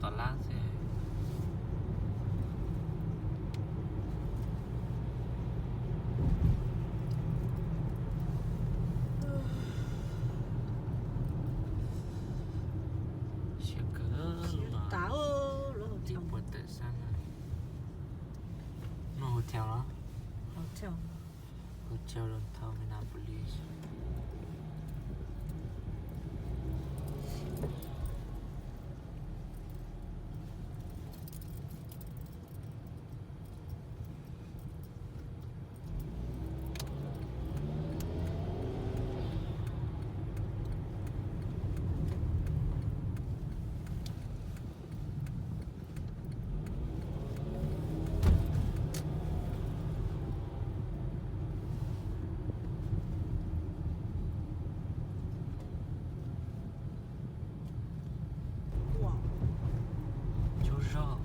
Tom lab xwb. Siab kawg, lub no tib puas tawm xab na. Noj hotel los? Hotel, hotel downtown Minneapolis. Tsaug zog.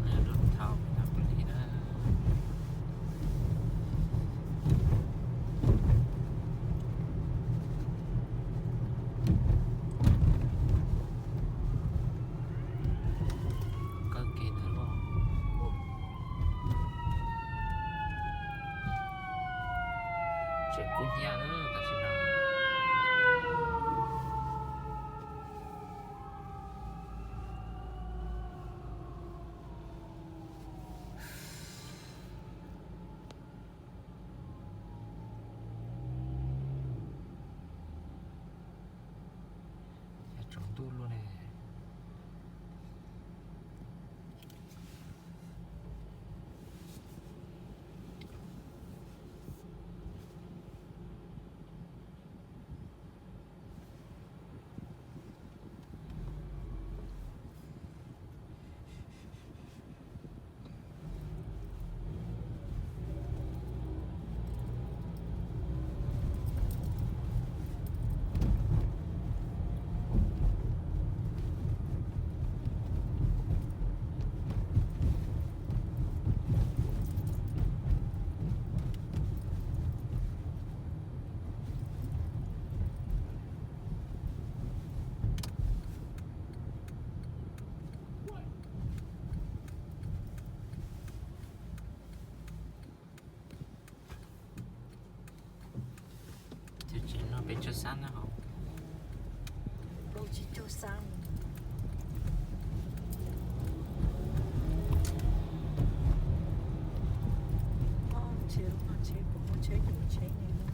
Downtown Minneapolis na. Kawg kiag ntawd los. Tseem kub hnyiab na tam sim no. Tsaus ntuj luaj ne. Ces tseem noj peb caug xab na hos. Peb caug xab. Tsheb, tsheb, kuv muaj tsheb, kuv tsheb ne.